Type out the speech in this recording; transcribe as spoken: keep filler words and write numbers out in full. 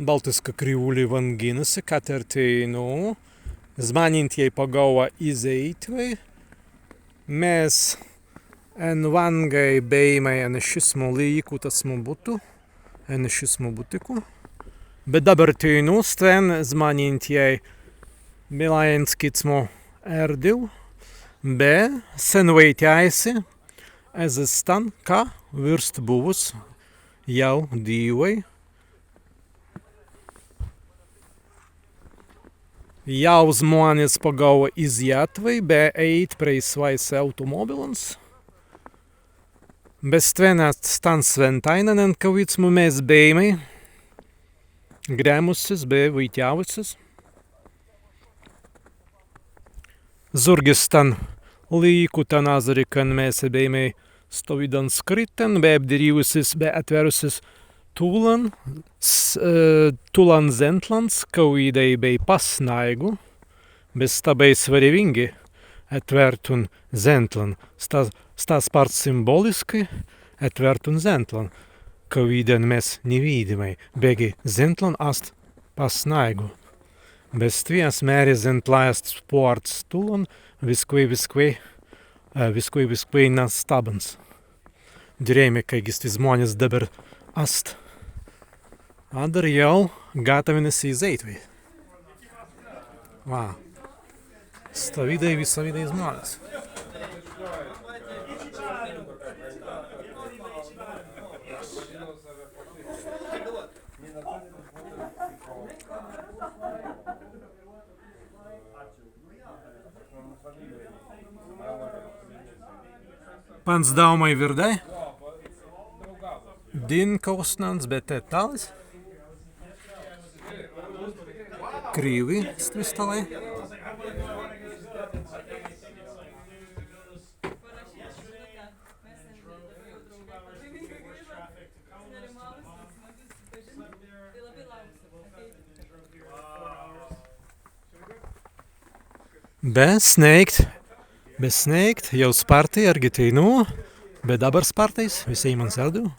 Baltiska kriwūli wanginna si, ka tēr teinū zmānentjai pagāwa izēitwei. Mes en wangai bēimai en šismu līkutasmu buttu, en šismu buttiku. Be dabber teinū stwen zmānentjai bilāi en kitsmu ērdiw, be senwaitjāi si ezze stan, ka wīrst buwuns jāu dīwai. Jāu zmānes pagāwa izjātwei be ēit prei swāise automōbilans. Be stwen ast stan swentāinan, en kawīdsmu mes bēimai grēmusis be waitjāwusis. Zūrgi stan līkutan azzari, kāi mes bēimai stawīdan skrittan, be ebdirīwusis be etwērusis tūlan, s-, e, tūlan zentlans, kawīdai bēi pa snāigu, be sta bēi swarewīngi etwērtun zentlan, sta, sta spārts simbōliskai etwērtun zentlan, kawīdan mes ni widāimai, beggi zentlan ast pa snāigu. Be stwi, as mēri, zentlai ast spārts tūlan, wiskwēi, wiskwēi, e, wiskwēi, wiskwēi na stabans. Dirēimai, kāigi stwi zmānes dabber ast. Adder jāu gatawinna si izēitwei. Wa. Stawīdai, wisawīdai zmānes. Pans dāumai wirdai. Dīnkausnans, be tēt tālis. Krīwi stwi stalāi. Be snēigt, be snēigt, jāu spārtai, ērgi teinū, be dabber spārtais, wisēimans ērdiw.